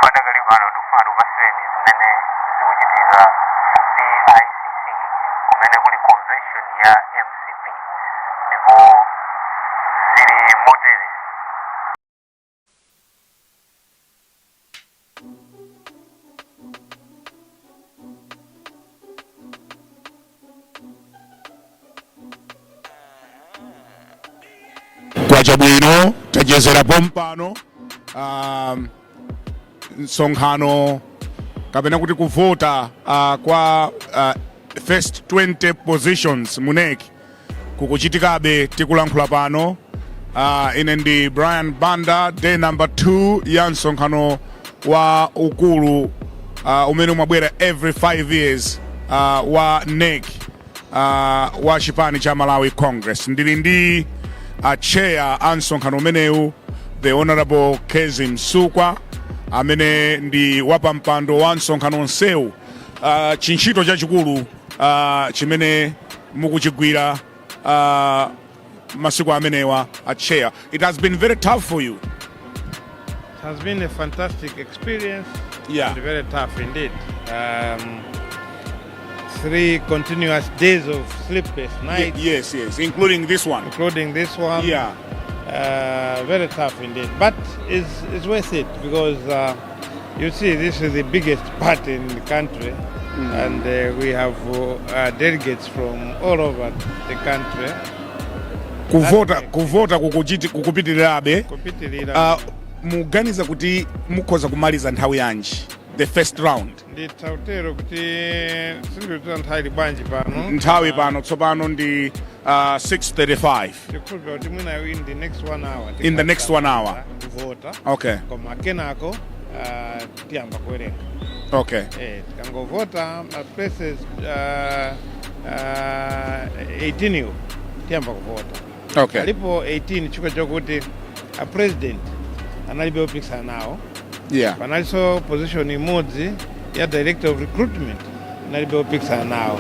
Padakali pano tikufuna tikupatsireni zimene zikuchitika ku BICC kumene kuli convention ya MCP ndipo zili motere. Kwachabwino, tachezera pompano msonkhano kapena kuti kuvota kwa first 20 positions mu NEC kukuchitikabe tikulankhula pano. Ine ndi Brian Banda, day number 2 ya msonkhano wa ukulu umene umabwera every 5 years wa NEC wa chipani cha Malawi Congress. Ndili ndi chair a msonkhano umenewu, the Honorable Kezzie Msukwa, amene ndi wapampando wa msonkhano onsewu. Chintchito chachikulu chimene mukuchigwira masiku amenewa, a chair, it has been very tough for you. It has been a fantastic experience and very tough indeed. 3 continuous days of sleepless nights. Yes, including this one. Including this one. Very tough indeed. But it's worth it because you see, this is the biggest party in the country. And we have delegates from all over the country. Kuvota kukupitirirabe. Kupitirira. Muganiza kuti mukhoza kumaliza nthawi yanji the first round? Ndithautero kuti sindikudziwa nthawi ili bwanji pano. Nthawi pano tsopano ndi 6:35. Tikhulupira kuti mwina in the next one hour. In the next one hour. Kuvota. Okay. Koma kenako tiyamba kuwerenga. Okay. Tikangovota ma places 18 iwo tiyamba kuvota. Okay. Alipo 18 chifukwa chokuti a president analibe opikisana nawo. Panalinso position imodzi ya director of recruitment, inalibe opikisana nawo.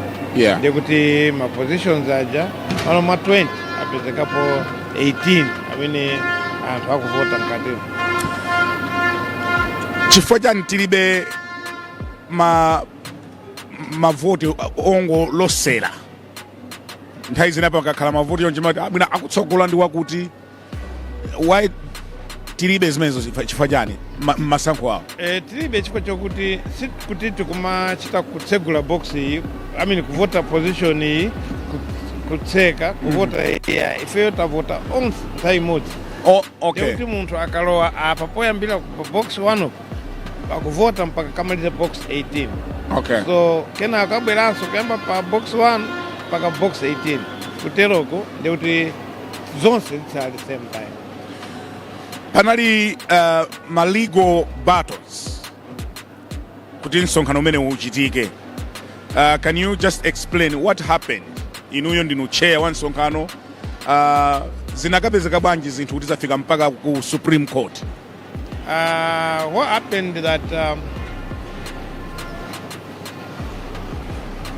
Ndiye kuti ma positions aja malo mwa 20 apezekapo 18 amene anthu akuvota mkatimo. Chifukwa chani tilibe mavoti ongolosera? Nthawi zina pakakhala mavoti yonje mati mwina akutsogola ndi wakuti. Why tilibe zimenezo? Chifukwa chani masankho awo? Tilibe chifukwa chokuti si kuti tikumachita kutsegula box iyi, I mean kuvota position iyi, kutseka kuvota iya. Ifeyo tavota onse nthawi imodzi. Oh, okay. Kuti munthu akalowa apa poyambira pa box 1 akuvota mpaka kamaliza box 18. Okay. So kenako abweranso kuyamba pa box 1 mpaka box 18. Kuteroko ndikuti zonse zitsala the same time. Panali ma legal battles kuti msonkhano umene uchitike. Can you just explain what happened? Inuyo ndinu chair wa msonkhano. Zinakapezeka bwanji zinthu kuti zafika mpaka ku Supreme Court? What happened that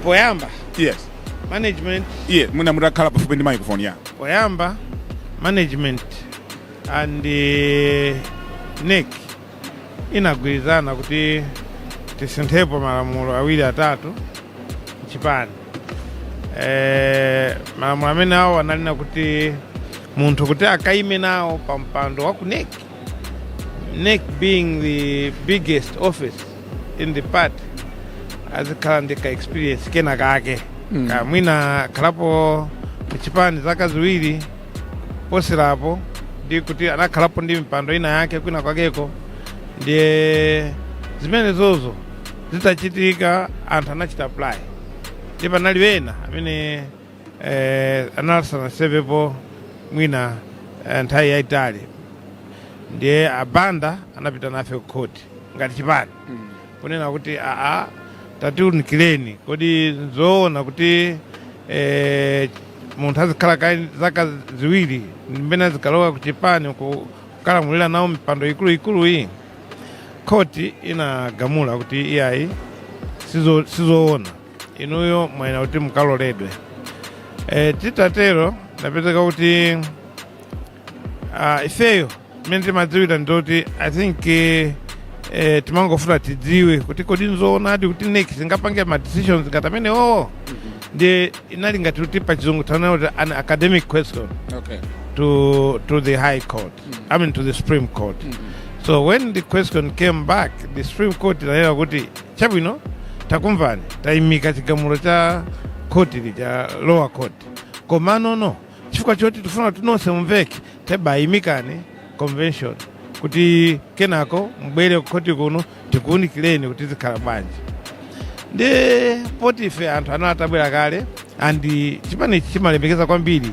poyamba management Yeah, mwina mutakhala pafupi ndi microphone, yeah. Poyamba management and NEC inagwirizana kuti tisinthepo malamulo awiri atatu mchipani. Malamulo amene awo analina kuti munthu kuti akaime nawo pa mpando wa ku NEC, NEC being the biggest office in the party, azikhala ndi ka experience kena kake ka mwina akhalapo mchipani zaka 2 poserapo, ndi kuti anakhalapo ndi mipando ina yake kwina kwakeko. Ndiye zimene zozo zitachitika, anthu anachita apply, ndi panali ena amene anasanasevepo mwina nthawi yayitali. Ndiye abanda anapita nafe ku khoti ngati chipani kunena kuti, aa, tatiunikireni, kodi nzoona kuti munthu azikhala zaka 2 mmene azikalowa ku chipani kukalamulira nawo mipando ikuluikulu iyi? Khoti inagamula kuti iyayi, sizoona, inuyo mwayena kuti mukaloledwe. Titatero napezeka kuti ifeyo mmene timadziwira ndoti I think Timangofuna tidziwe kuti kodi nzoonadi kuti NEC singapange ma decisions ngati amenewo? Ndi inali ngati kuti pachizungu tanena kuti an academic question to the High Court, I mean, to the Supreme Court. So when the question came back, the Supreme Court inanena kuti chabwino, takumvani, tayimika chigamulo cha khoti lija, lower court, koma nono chifukwa choti tifuna kuti nonse mumveke, tabayimikani convention kuti kenako mbwere kukhoti kuno tikuwunikireni kuti zikhala bwanji. Ndi poti ife anthu anali atabwera kale, and chipanichi chimalemekeza kwambiri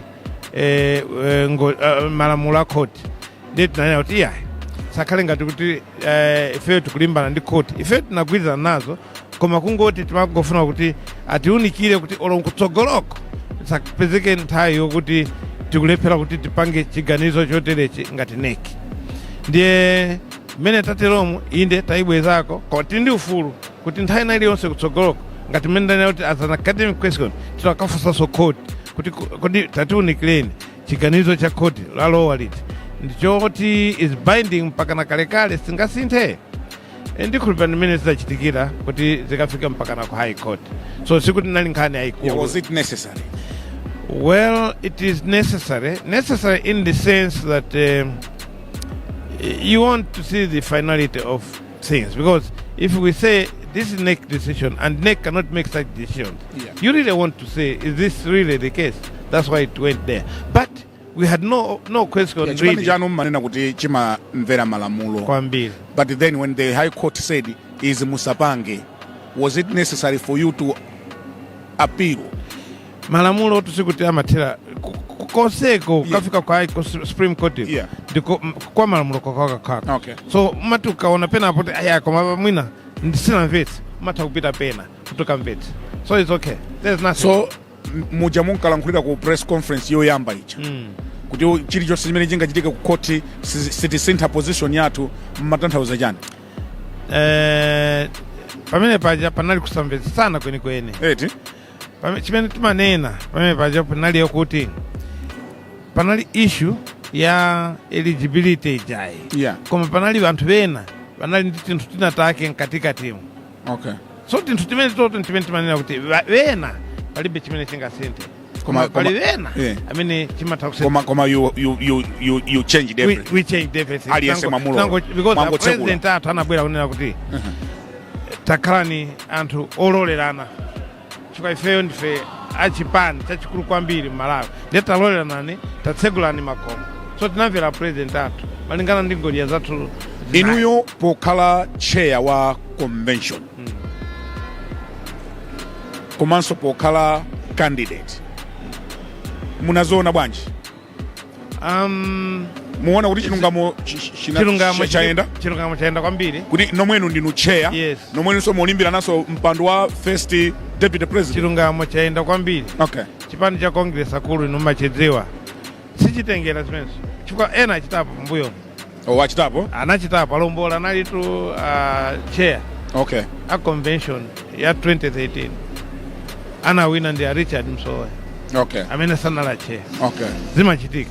malamulo a khoti, ndi tinanena kuti iyayi, sakhale ngati kuti ifeyo tikulimbana ndi khoti. Ifeyo tinagwirizana nazo, koma kungoti timangofuna kuti atiunikire kuti olo kutsogoloko tisapezeke nthawi yokuti tikulephera kuti tipange chiganizo choterechi ngati NEC. Ndiye mmene tateromu, inde, tayibwezako, koma tili ndi ufulu kuti nthawi ina iliyonse kutsogoloko, ngati mmene ndanena kuti as an academic question, titakafunsanso khoti kuti kodi tatiunikireni chiganizo cha khoti la lower liti ndichoti is binding mpaka na kalekale, singasinthe? Ndikhulupirira ndimene zidachitikira kuti zikafika mpaka na ku High Court. So sikuti nali nkhani yayikulu. Yeah, was it necessary? Well, it is necessary. Necessary in the sense that you want to see the finality of things. Because if we say this is NEC decision and NEC cannot make such decisions, you really want to say, is this really the case? That's why it went there. But we had no question Chipani really. chanu mmanena kuti chimamvera malamulo. Kwambiri. But then when the High Court said izi musapange, was it necessary for you to appeal? Malamulo tusikuti amathera konseko kafika kwa Supreme Court, ndiko kwa malamulo kwakwakwakwa. So umati ukaona pena apo kuti aya, koma mwina ndisinamvetse, umatha kupita pena kuti ukamvetse. So it's okay, there's nothing. So muja munkalankhulira ku press conference yoyamba ija kuti chilichonse chimene chingachitika ku khoti sitisintha position yathu, mmatanthauza chani? Pamene paja panali kusamvetsana kwenikweni. Eti? Chimene timanena pamene paja panali kuti panali issue ya eligibility ijayi, koma panali anthu ena panali ndi tinthu tina take mkatikatimo. So tinthu timene toto timene timanena kuti wena palibe chimene chingasinthe, koma pali wena amene chimatha kusintha. Koma you changed everything. We changed everything. Aliyense mwamulola. Because the Mwangotsekula. president athu anabwera kunena kuti takhalani anthu ololerana, chifukwa ifeyo ndife achipani chachikulu kwambiri m'Malawi, ndiye taloleranani, tatsegulani makomo. So tinamvera president athu malingana ndi ngodya zathu zinayi. Inuyo pokhala chair wa convention komanso pokhala candidate, munazoona bwanji? Muona kuti chilungamo Chilungamo chayenda? Chilungamo chayenda kwambiri. Kuti nomwenu ndinu chair, Yes. nomwenunso mulimbira naso mpando wa first deputy president. Chilungamo chayenda kwambiri. Chipani cha Congress, akulu inu machidziwa, sichitengera zimenezo, chifukwa ena achitapo mbuyo. Oh, wachitapo? Anachitapo, alombola analitu chair a convention ya 2013, anawina ndi a Richard Msowe amene sanala chair. Zimachitika,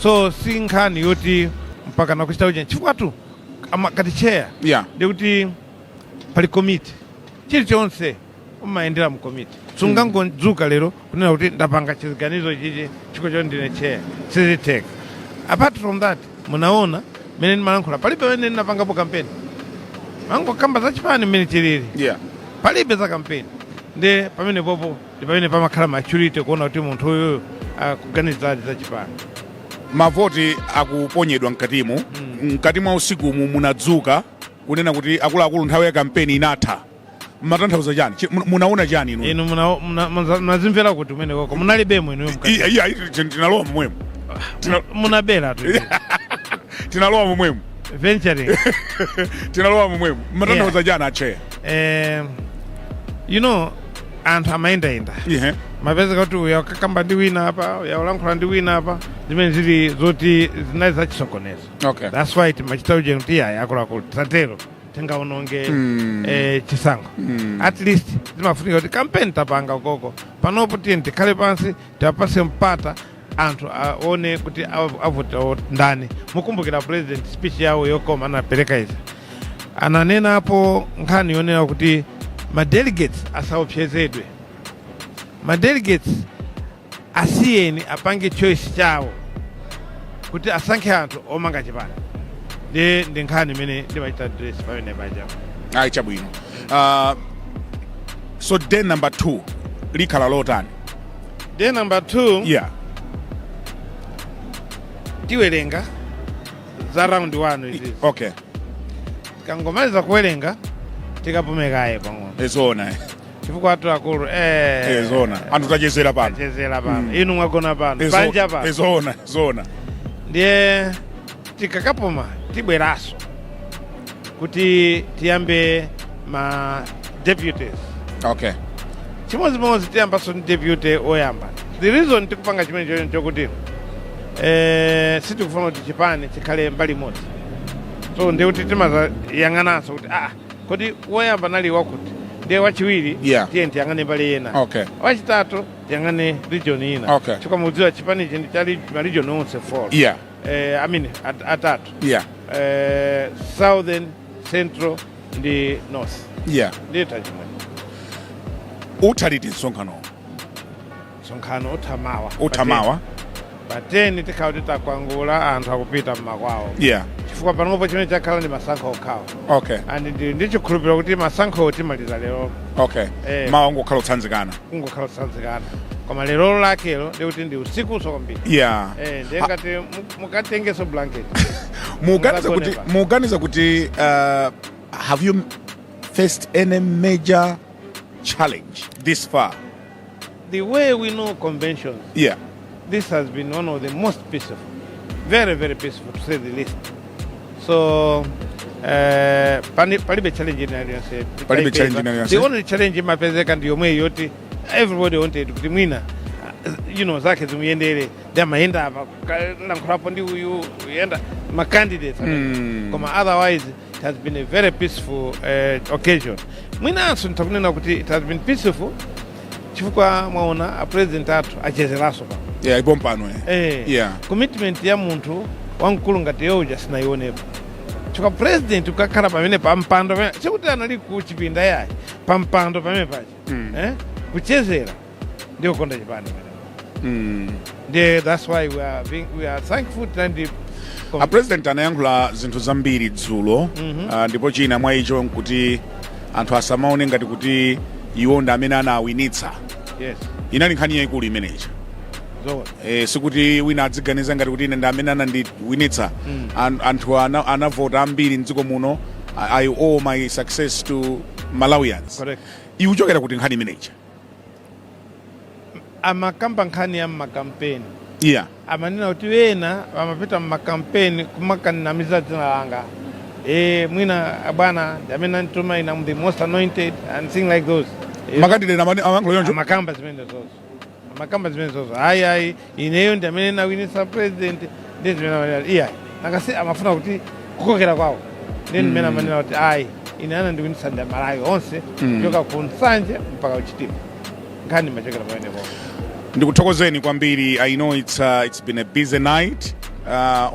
so si nkhani yoti mpaka nakuchita uja, chifukwa tu kati chair ndikuti pali komiti, chilichonse umayendera mu komiti. Sungangodzuka lero kunena kuti ndapanga chiganizo chichi chifukwa choti ndine chair, sizitheka. Apart from that, munaona mmene ndimalankhula, palibe pamene ndinapangapo kampeni, mangokamba za chipani mmene chilili. Palibe za kampeni. Ndi pamene popo ndi pamene pamakhala maturity kuona kuti munthu uyuyu akuganizadi za chipani. Mavoti akuponyedwa mkatimu, mkati mwa usikumu munadzuka kunena kuti akuluakulu, nthawi ya kampeni inatha. Mmatanthauza chani? Munaona chani inu? Inu munazimvera kuti umene koko munalibemo inuyo mkati? Iya, tinalowa momwemo. Munabera tu. Tinalowa momwemo. Venturing. Tinalowa momwemo. Mmatanthauza chani, acheya? Anthu amayendayenda, mapezeka kuti uya akakamba ndi wina apa, uya ulankhula ndi wina apa, zimene zili zoti zinali zachisokonezo. That's why timachita uje kuti yaya, akuluakulu, tisatero, tingaononge chisankho. At least zimafunika kuti kampeni tapanga ukoko, panopo tiye tikhale pansi, tiwapase mpata anthu aone kuti avotera ndani. Mukumbukira president speech yawo yokoma anapereka izi. Ananenapo nkhani yonena kuti ma delegates asaopsezedwe, ma delegates asiyeni apange choice chawo kuti asankhe anthu omanga chipani. Ndi nkhani imene ndimachita address pamene paja. Ayi, chabwino. So day number 2 likhala lotani? Day number 2, tiwerenga za round 1 izizi. Tikangomaliza kuwerenga, tikapumekaye pang'ono. Ezona. Chifukwa atu akulu Ezona, anthu tachezera pano. Tachezera pano, inu mwagona pano, panja pano. Ezona, zona. Ndiye tikakapuma, tibweraso kuti tiyambe ma deputies. Chimodzimodzi tiyambaso ndi deputy oyamba. The reason tikupanga chimene chocho chokuti sitikufuna kuti chipani chikhale mbali imodzi, so ndiye kuti timazayang'ananso kuti, ah, kodi woyamba nali wakuti, ndiye wachiwiri tiye tiyang'ane mbali ina, wachitatu tiyang'ane region ina. Chifukwa mukudziwa chipanichi ndi chali ma region onse 4, I mean atatu, southern, central ndi north. Ndiye tachimwe. Utha liti msonkhano? Msonkhano utha mawa. Utha mawa. Pa 10 tikhala kuti takwangula, anthu akupita mmakwawo, chifukwa panopo chimene chakhala ndi masankho okhawo. And ndi chikhulupiriro kuti masankhowo timaliza lero. Mawa ungokhala kutsanzikana. Kungokhala kutsanzikana, koma lero lakelo ndikuti ndi usikuso kwambiri. Ndiye ngati mukatengeso blanket. Muganiza kuti Mukagone pa. Muganiza kuti have you faced any major challenge this far? The way we know conventions, this has been one of the most peaceful, very, very peaceful, to say the least. So palibe challenge ina iliyonse. Palibe challenge ina iliyonse. The only challenge imapezeka ndi yomwe yoti everybody wanted kuti mwina zake zimuyendere, ndi amayenda apa lankhulapo ndi uyu uyenda ma candidates amene. Koma otherwise it has been a very peaceful occasion. Mwinanso nitakunena kuti it has been peaceful chifukwa mwaona a president athu achezeranso pano. Yeah, ipo mpano. Commitment ya munthu wamkulu ngati yoja sinayionepo, chifukwa president ukakhala pamene pampando pamene, sikuti anali ku chipinda yayi, pampando pamene paja, kuchezera ndiyo kukonda chipani pamene. Ndiye that's why we are thankful and A president anayankhula zinthu zambiri dzulo, ndipo china mwa icho nkuti anthu asamaone ngati kuti iwo ndi amene anawinitsa. Inali nkhani yayikulu imeneyi. Zoona. Sikuti wina adziganiza ngati kuti ine ndi amene anandiwinitsa. Anthu anavota ambiri mdziko muno. I owe my success to Malawians. Correct. Ikuchokera kuti nkhani imeneyi? Amakamba nkhani ya mmakampeni. Amanena kuti wena amapita mmakampeni kumakanamiza dzina langa, mwina bwana ndi amene andituma ine, I'm the most anointed and things like those. Ma candidate amayankhula choncho? Amakamba zimene zozo, amakamba zimene zozo, ayi, ayi, ineyo ndi amene nawinisa president, ndi zimene amanena. Iyayi, nakasi amafuna kuti kukokera kwawo, ndi mmene amanena kuti ayi, ine anandiwinisa ndi Amalawi onse, kuchoka ku Nsanje mpaka kuChitipa. Nkhani imachokera pamenepo. Ndikuthokozeni kwambiri. I know it's been a busy night,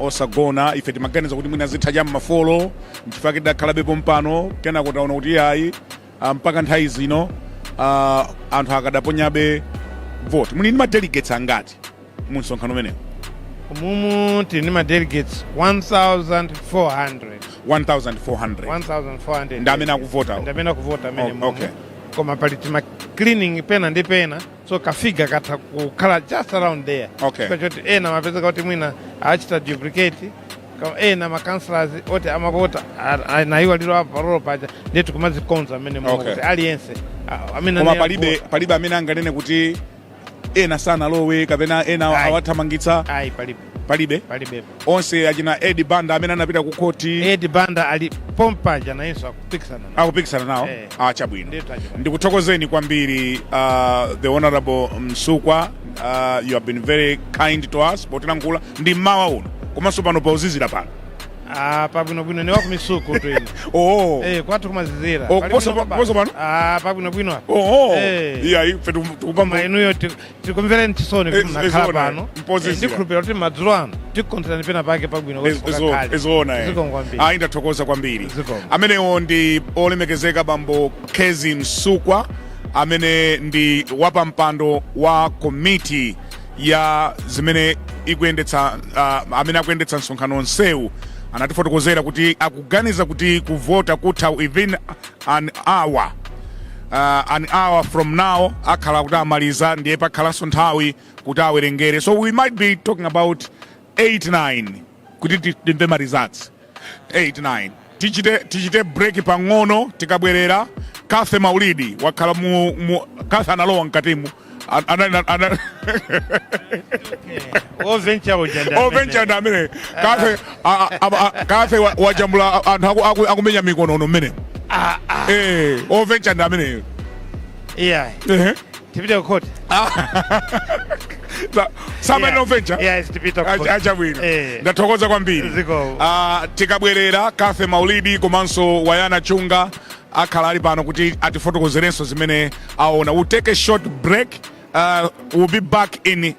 osagona. Ife timaganiza kuti mwina zitha cha mma 4, nchifukwa tidakhalabepo mpano. Kenako taona kuti ayi, mpaka nthawi zino anthu akadaponyabe vote. Muli ndi ma delegates angati mu msonkhano umenewu? Umumu tili ndi ma delegates 1400. 1400? 1400. Ndi amene akuvota? Ndi amene akuvota amene mumu. Koma pali tima cleaning pena ndi pena, so ka figure katha kukhala just around there. Chifukwa choti ena mapezeka kuti mwina achita duplicate, ena ma councillors oti amavota nayiwaliro apo parolo paja, ndiye tikumazikonza amene mumu kuti aliyense amene Koma anene palibe akuvota. Palibe amene anganene kuti ena sanalowe kapena ena Ayi. awathamangitsa? Ayi, palibe. Palibe? Palibepo. Onse achina Edi Banda amene anapita ku khoti? Edi Banda ali pompaja, nayenso akupikisana nawo. Akupikisana nawo? Eh. Ah, chabwino. Ndiye tachita. Ndikuthokozeni kwambiri, the Honorable Msukwa. You have been very kind to us potilankhula ndi mmawa uno, komanso pano pauzizira pano. Ah, pabwinobwino, ne wakumisuku tu ine. Oh. Eh, kwathu kumazizira. Oh, kuposa pano? Ah, pabwinobwino apa. Oh. Eh. Iya, ife tikupamba. Koma inuyo tikumvereni chisoni kuti Eh, mnakhala izona, pano. mpozizira. Eh, ndikhulupirira kuti madzulo ano tikukonzerani pena pake pabwino kuti pokakhale. Izona, eh. Zikomo kwambiri. Ayi, ndathokoza kwambiri. Zikomo. Amenewo ndi olemekezeka bambo Kezzie Msukwa, amene ndi wapampando wa komiti ya zimene ikuyendetsa, amene akuyendetsa msonkhano onsewu. Anatifotokozera kuti akuganiza kuti kuvota kutha within an hour, an hour from now akhala kuti amaliza, ndiye pakhalanso nthawi kuti awerengere. So we might be talking about 8 9 kuti timve ma results 8 9. Tichite break pang'ono. Tikabwerera, Kathe Maulidi wakhala mu Kathe analowa mkatimu. Oventure uja ndi amene. Oventure ndi amene Kathe Kathe wajambula anthu akumenya mikonono mmene. Eh, oventure ndi amene. Iya. Ehe. Tipite ku court. Samene oventure. Yes, tipite ku court. Achabwino. Eh. Ndathokoza kwambiri. Zikomo. Ah, tikabwerera, Kathe Maulidi komanso Wayana Chunga akhala ali pano kuti atifotokozerenso zimene aona. We'll take a short break. We'll be back in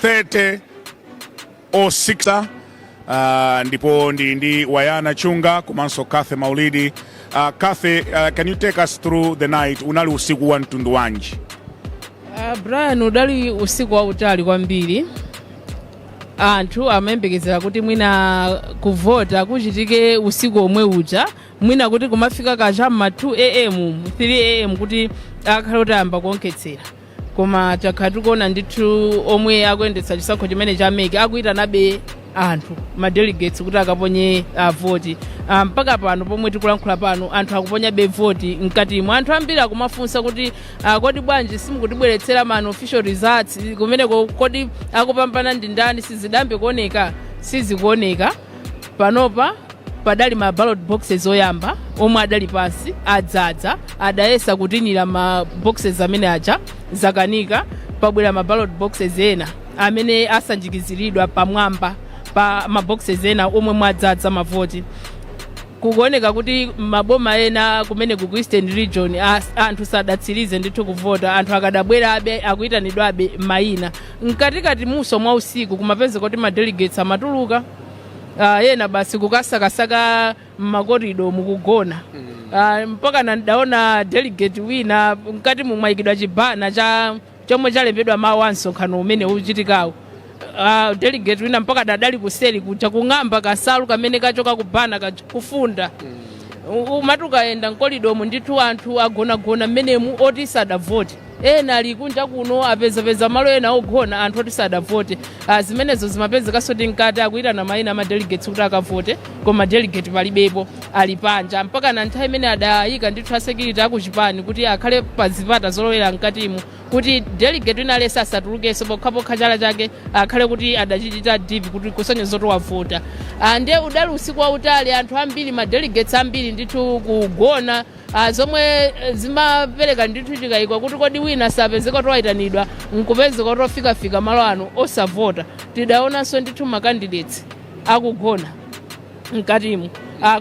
30 or 6. Ndipo ndi Wayana Chunga komanso Kathe Maulidi. Kathe, can you take us through the night? Unali usiku wa mtundu wanji? Brian, udali usiku wautali kwambiri. Anthu amayembekezera kuti mwina kuvota kuchitike usiku omwe uja, mwina kuti kumafika kacha ma 2 am, 3 am, kuti akhale kuti ayamba kuonkhetsera. Koma takhala tikuona ndithu omwe akuyendetsa chisankho chimene cha MEC akuyitanabe anthu, ma delegates, kuti akaponye voti. Mpaka pano pomwe tikulankhula pano, anthu akuponyabe voti mkatimo. Anthu ambiri akumafunsa kuti kodi bwanji simukutibweretsera ma official results kumeneko? Kodi akupambana ndi ndani? Sizidambe kuoneka, sizikuoneka panopa. Padali ma ballot boxes oyamba omwe adali pansi adzadza. Adayesa kutinira ma boxes amene aja, zakanika. Pabwera ma ballot boxes ena amene asanjikiziridwa pamwamba pa ma boxes ena omwe mwadzadza mavoti. Kukuoneka kuti maboma ena kumene ku Eastern Region anthu sadatsirize ndithu kuvota. Anthu akadabwerabe, akuyitanidwabe mayina. Mkatikati muso mwa usiku kumapezeka kuti ma delegates amatuluka, ena basi kukasakasaka mmakorido mukugona. Mpaka ndaona delegate wina mkati mumwayikidwa chibana cha chomwe chalembedwa mawu a msonkhano umene uchitikawo. Delegate wina mpaka dadali kuseri kuja kung'amba kasalu kamene kachoka kubana kufunda. Umati ukayenda mkolidomu ndithu, anthu agonagona mmenemu oti sadavote. Ena ali kunja kuno, apezapeza malo ena ogona, anthu oti sadavote. Zimenezo zimapezekanso ti mkati akuyitana mayina ama delegates kuti akavote, koma delegate palibepo, ali panja. Mpaka na nthawi imene adayika ndithu a security akuchipani kuti akhale pa zipata zolowera mkatimu, kuti delegate wina aliyense asatulukenso pokhapokha chala chake akhale kuti adachichita dip, kuti kusonyeza kuti wavota. Ndiye udali usiku wautali, anthu ambiri, ma delegates ambiri ndithu kugona, zomwe zimapereka ndithu chikayiko kuti kodi wina sapezeka kuti wayitanidwa nkupezeka kuti ofikafika malo ano osavota. Tidaonanso ndithu ma candidates akugona mkatimu.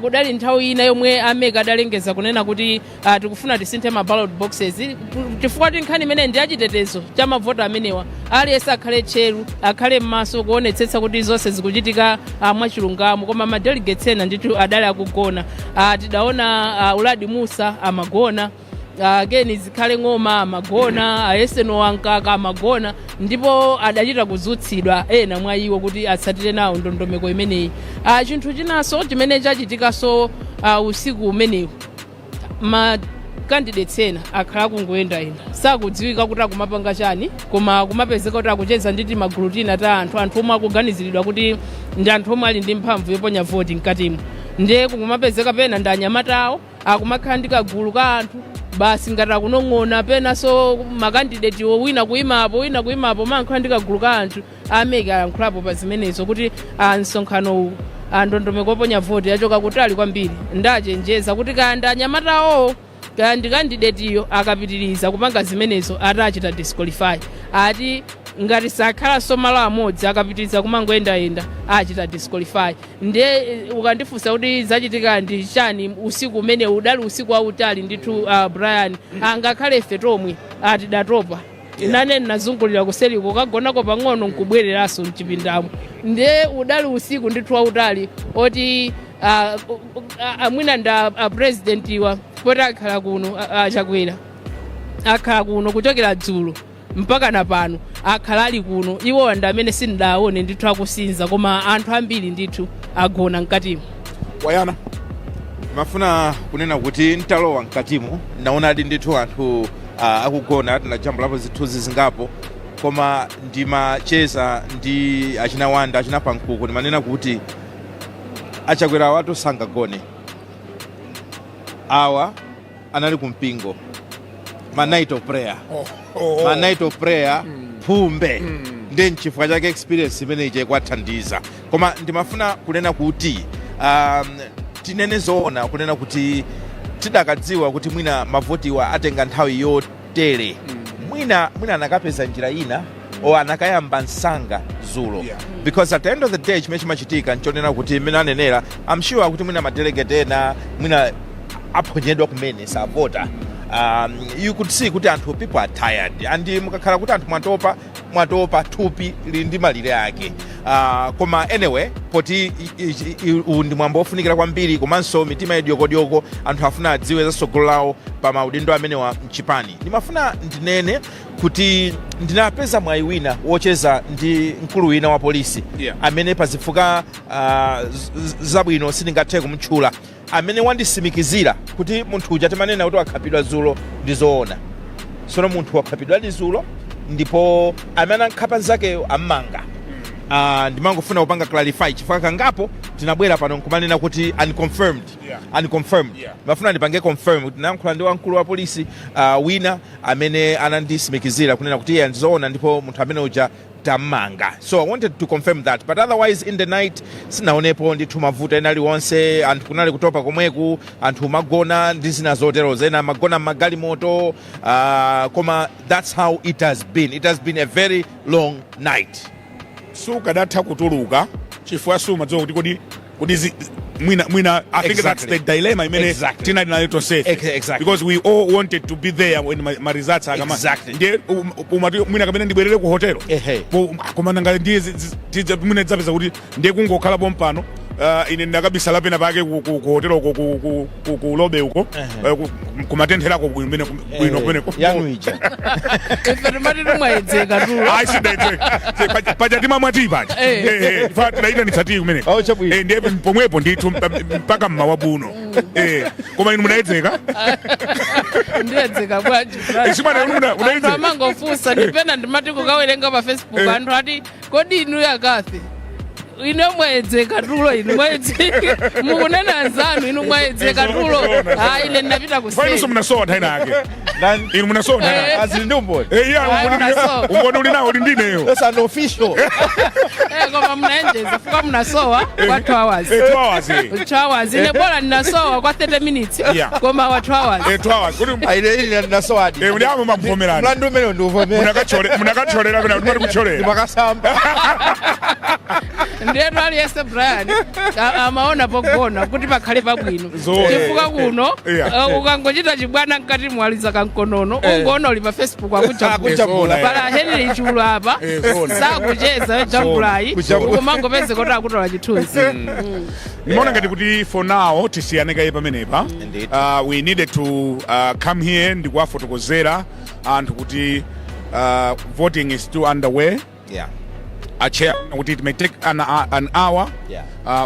Kudali nthawi ina yomwe a MEC adalengeza kunena kuti tikufuna tisinthe ma ballot boxes, chifukwa ti nkhani imene ndi achitetezo cha mavota amenewa, aliyense akhale tcheru, akhale m'maso kuonetsetsa kuti zonse zikuchitika mwachilungamo. Koma ma delegates ena ndithu adali akugona. Tidaona Uladi Musa amagona, Ken Zikhale Ng'oma amagona, Ayeseno Mkaka amagona, ndipo adachita kuzutsidwa ena mwa iwo kuti atsatire nawo ndondomeko imeneyi. Chinthu chinanso chimene chachitikanso usiku umenewu, ma candidates ena akhala akungoyendayenda, sakudziwika kuti akumapanga chani, koma kumapezeka kuti akucheza ndi timagulu tina ta anthu, anthu omwe akuganiziridwa kuti ndi anthu omwe ali ndi mphamvu yoponya voti mkatimo. Ndiye kumapezeka pena ndi anyamata awo akumakhala ndi kagulu ka anthu basi ngati akunong'ona, penanso ma candidate wina kuyimapo, wina kuyimapo, mankhala ndi kagulu ka anthu. A MEC ayankhulapo pa zimenezo kuti msonkhano uwu, ndondomeko oponya voti yachoka kutali kwambiri. Ndachenjeza kuti kaya ndi anyamata awowo, kaya ndi candidate iyo, akapitiriza kupanga zimenezo atachita disqualify. Ati Ngati sakhalanso malo amodzi, akapitiriza kumangoyendayenda, achita disqualify. Ndiye ukandifunsa kuti zachitika ndi chani usiku umene, udali usiku wautali ndithu, Brian. Angakhale ife tomwe atidatopa. Nane ndinazungulira kuseliko, kagonako pang'ono, nkubwereranso mchipindamo. Ndiye udali usiku ndithu wautali oti mwina nda president iwa poti akhala kuno, Achakwera akhala kuno kuchokera dzulo mpaka na pano, akhala ali kuno. Iwowa ndi amene sindidaone ndithu akusinza, koma anthu ambiri ndithu agona mkatimo. Wayana. Mafuna kunena kuti ntalowa mkatimo naonadi ndithu anthu akugona. Tinajambulapo zithunzi zingapo, koma ndimacheza ndi achina Wanda, achina Pankuku, ndimanena kuti Achakwera awatu sangagone. Awa anali kumpingo, ma night of prayer, ma night of prayer phumbe. Ndi nchifukwa chake experience imene ije kwathandiza. Koma ndimafuna kunena kuti tinene zoona, kunena kuti tidakadziwa kuti mwina mavotiwa atenga nthawi yotere, mwina anakapeza njira ina o anakayamba msanga zulo, because at the end of the day chimene chimachitika nchonena kuti mmene anenera, I'm sure kuti mwina madelegate ena mwina aphonyedwa kumene savota. You could see kuti anthu, people are tired, and mukakhala kuti anthu mwatopa, mwatopa, thupi lili ndi malire ake. Koma anyway, poti uwu ndi mwambo wofunikira kwambiri, komanso mitima idyokodyoko, anthu afuna adziwe za tsogolo lawo pa maudindo amenewa mchipani. Ndimafuna ndinene kuti ndinapeza mwayi wina wocheza ndi mkulu wina wa polisi amene pazifukwa zabwino sindingathe kumutchula, amene wandisimikizira kuti munthu uja timanena kuti wakhapidwa dzulo ndi zoona. Sono munthu wakhapidwa ndi dzulo, ndipo amene ankhapa nzakeyo ammanga. Ndimangofuna kupanga clarify chifukwa kangapo tinabwera pano nkumanena kuti unconfirmed, unconfirmed. Mafuna ndipange confirm kuti ndinayankhula ndi wamkulu wa polisi wina amene anandisimikizira kunena kuti iye ndizoona, ndipo munthu amene uja tammanga. So I wanted to confirm that, but otherwise in the night sinaonepo ndithu mavuto ena aliwonse. Anthu kunali kutopa komweku, anthu magona ndi zina zotero, zena magona mmagalimoto, koma that's how it has been. It has been a very long night. Sukadatha kutuluka chifukwa sumadziwa kuti kodi mwina I think that's the dilemma imene tinali nayo tonsefe, because we all wanted to be there when ma results akama. Ndiye umati mwina kapena ndibwerere ku hotelo. Koma nanga ndiye mwina tidzapeza kuti ndiye kungokhala pompano. Ine ndakabisala pena pake ku hotelo ku, ku lobby uko, kumatentherako bwino bwino kumeneko. Yanu ija. Ife timati timwayedzeka tulo. Ayi, sidayedzeka. Paja timamwa tii paja. Fa tidayitanitsa tii kumeneko. Oh, chabwino. Ndiye pomwepo ndithu mpaka mmawa buno. Koma inu munayedzeka? Ndiyedzeka bwanji? Simwana, inu Anthu munayedzeka? amangofunsa, ndipena ndimati kukawerenga pa Facebook, anthu ati, "Kodi inu yakafe ine mwayedzeka tulo? Inu mwayedzeka, mukunena anzanu, inu mwayedzeka tulo?" Ah, ine ndinapita Fa inunso kuseri. munasowa nthawi nake. Nani? Inu munasowa nthawi nake. Azili ndi umboni. Yeah, Ayi, munasowa. Umboni uli nawo, uli ndineyo. That's unofficial. Koma munaenjeza fuka munasowa kwa 2 hours. 2 hours. 2 hours. Ine bola ndinasowa kwa 30 minutes, koma wa 2 hours. 2 hours kuti Aine ili ndinasowadi. Uli amo makuvomerani. Mlandu umene ndiuvomera. Munakacholera pena kuti kucholera. Ndimakasamba. Ndiyetu aliyense, Brian, amaona pogona kuti pakhale pabwino, Zoona. chifukwa kuno ukangochita chibwana mkati mwaliza kankonono, ungoona uli pa Facebook akujambula. Akujambula. Pala Henry Chulo apa. Zoona. Sakucheza jambulayi. Kujambula. Kumangopeze kuti akutola chithunzi. Nimaona ngati kuti for now tisiyane kaye pamenepa. Indeed. We needed to come here ndikuwafotokozera anthu kuti voting is still underway. A chair kuti it may take an hour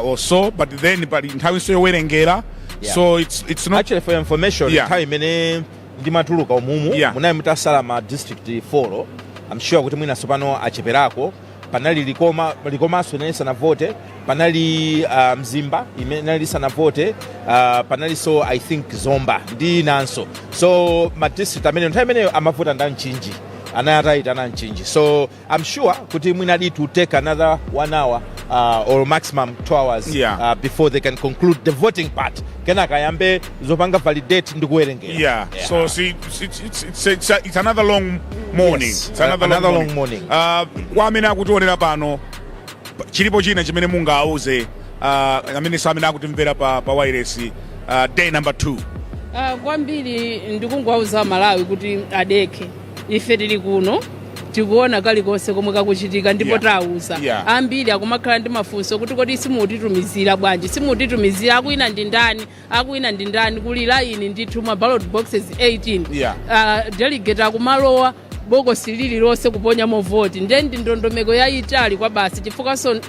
or so, but then pali nthawi yowerengera. So it's not Actually, for your information, nthawi imene ndimatuluka umumu munali mutasala ma district 4. I'm sure kuti mwina tsopano acheperako. Panali Likoma, Likomanso imene sanavote, panali Mzimba imene inali sanavote, panalinso I think Zomba ndi inanso. So ma district amene nthawi imeneyo amavota nda Mchinji, anayatayita na Mchinji. So I'm sure kuti mwina it will take another one hour. or maximum 2 hours before they can conclude the voting part, kenaka ayambe zopanga validate ndi kuwerengera. So see, it's another long morning. Yes. It's another, Another long long morning. Kwa amene akutionera pano, chilipo china chimene mungawuze amene amene akutimvera pa wireless, day number 2? Kwambiri ndikungowauza Malawi kuti adekhe. Ife tili kuno, tikuona kalikonse komwe kakuchitika, ndipo tawuza ambiri akumakhala ndi mafunso kuti kodi simutitumizira bwanji, simutitumizira, akuina ndi ndani, akuina ndi ndani? Kuli line ndithu, ma ballot boxes 18. Delegate akumalowa bokosi lililonse kuponyamo voti, ndiye ndi ndondomeko yayitali kwa basi, chifukwanso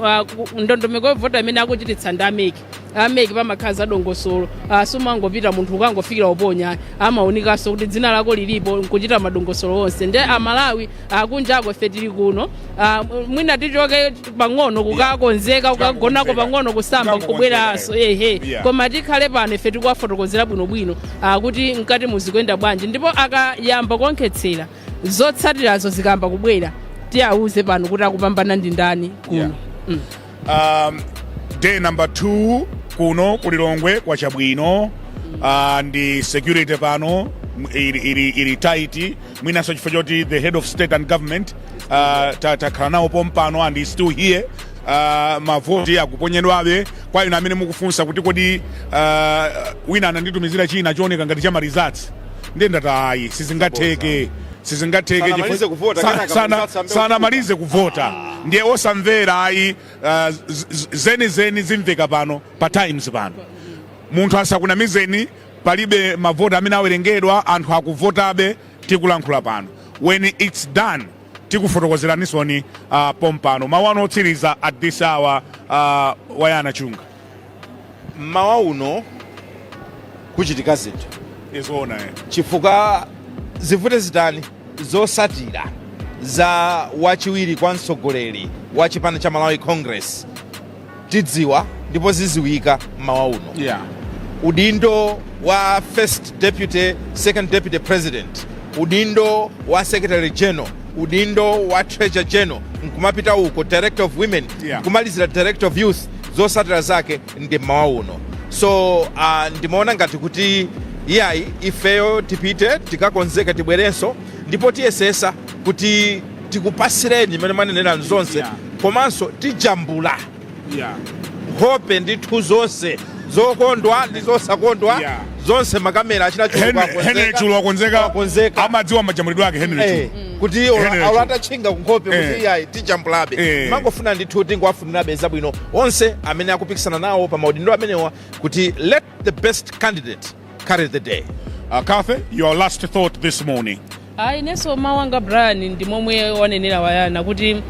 ndondomeko yovota imene akuchititsa ndi a MEC. A MEC pamakhala za dongosolo, sumangopita munthu ukangofikira uponya, amaonikanso kuti dzina lako lilipo nkuchita madongosolo onse. Ndiye Amalawi akunjako, ife tili kuno, mwina tichoke pang'ono kukakonzeka, kukagonako pang'ono, kusamba, nkubweranso, ehe. Koma tikhale pano ife tikuwafotokozera bwinobwino kuti mkati muzikuyenda bwanji, ndipo akayamba kuonkhetsera, zotsatirazo zikamba kubwera, tiyawuze pano kuti akupambana ndi ndani kuno. Day number 2 kuno kulilongwe kwachabwino, ndi security pano ili tight, mwinanso chifukwa choti the head of state and government takhala nawo pompano and is still here. Mavoti akuponyedwabe. Kwa inu amene mukufunsa kuti kodi wina ananditumizira china chooneka ngati cha ma results, ndiye ndati ayi, sizingatheke, sizingatheke. Sanamalize kuvota, kenaka results ambe. Sanamalize kuvota, ndiye osamvera ayi. Zenizeni zimveka pano pa Times pano. Munthu asakunamizeni, palibe mavoti amene awerengedwa, anthu akuvotabe tikulankhula pano. When it's done, tikufotokozeranisoni pompano. Mawu anu otsiriza at this hour, Wayana Chunga? Mmawa uno kuchitika zinthu. Izoona, eh. Chifukwa zivute zitani, zosatira za wachiwiri kwa mtsogoleri wa chipani cha Malawi Congress tidziwa ndipo ziziwika mmawa uno. Udindo wa first deputy, second deputy president, udindo wa secretary general, udindo wa treasurer general, nkumapita uko director of women, kumalizira director of youth, zosatira zake ndi mmawa uno. So ndimaona ngati kuti iyayi, ifeyo tipite tikakonzeka, tibwerenso, ndipo tiyesesa kuti tikupasireni imene mwanenera zonse. Komanso tijambula nkhope ndithu zonse, zokondwa ndi zosakondwa, zonse. Makamera achina Chulu Henry Chulu wakonzeka. Wakonzeka. Amadziwa majambulidwe ake Henry Chulu. Kuti Henry Chulu. Olo atatchinga kunkhope kuti iyayi, tijambulabe. Mangofuna ndithu tingowafunirabe zabwino onse amene akupikisana nawo pa maudindo amenewa, kuti let the best candidate carry the day. Kathy, your last thought this morning? Ayi, inenso mawu anga, Brian, ndi momwe wanenera Wayana kuti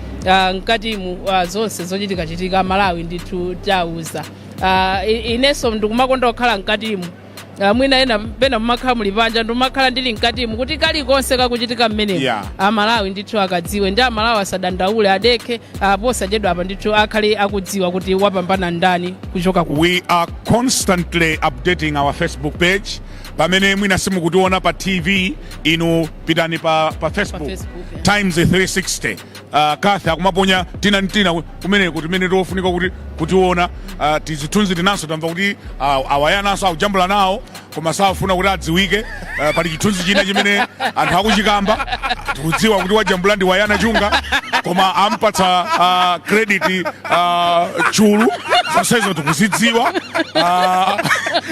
mkatimu zonse zochitikachitika Malawi ndithu tauza. Inenso ndikumakonda kukhala mkatimu. Mwina ena pena mumakhala muli panja, ndikumakhala ndili mkatimu kuti kalikonse kakuchitika mmenemu Amalawi ndithu akadziwe. Ndi Amalawi asadandaule, adekhe. Posachedwa apa ndithu akhale akudziwa kuti wapambana ndani kuchoka ku We are constantly updating our Facebook page. Pamene mwina simukutiona pa TV, inu pitani pa Facebook, Pa Facebook, yeah. Times 360. Kathy akumaponya tina ntina kumeneko timene tofunika kuti kutiona. Tizithunzi tinanso tamva kuti awayananso akujambula nawo, koma safuna kuti adziwike. Pali chithunzi china chimene anthu akuchikamba, tikudziwa kuti wajambula ndi Wayana Chunga, koma ampatsa credit Chulu. Zonsezo tikuzidziwa,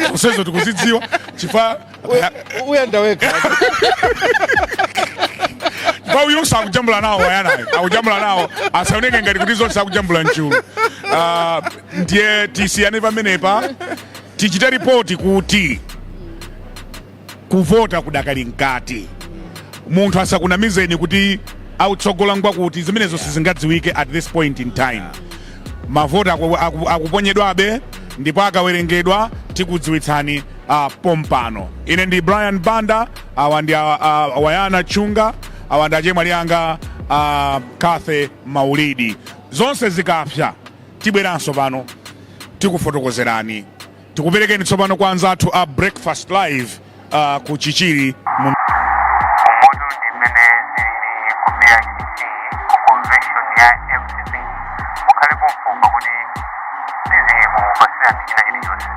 zonsezo tikuzidziwa chifukwa Uyenda wekha. Pa uyu sakujambula nawo, Wayanayo akujambula nawo, asaoneke ngati kuti zonse akujambula mchulu. Ndiye tisiyane pamenepa, tichite ripoti kuti kuvota kudakali mkati. Munthu asakunamizeni kuti autsogola ngwakuti, zimenezo sizingadziwike at this point in time. Mavoti akuponyedwabe, ndipo akawerengedwa tikudziwitsani pompano. Ine ndi Brian Banda, awa ndi Wayana Chunga, awa ndi achemwali anga Kathe Maulidi. Zonse zikapsa tibweranso pano tikufotokozerani. Tikuperekeni tsopano kwa anzathu a Breakfast Live ku Chichiri mu Umoto ndi mmene zilili ku BICC, ku convention ya MCP. Mukhalepo. Hopeful pakuti tizikupasirani china chilichonse.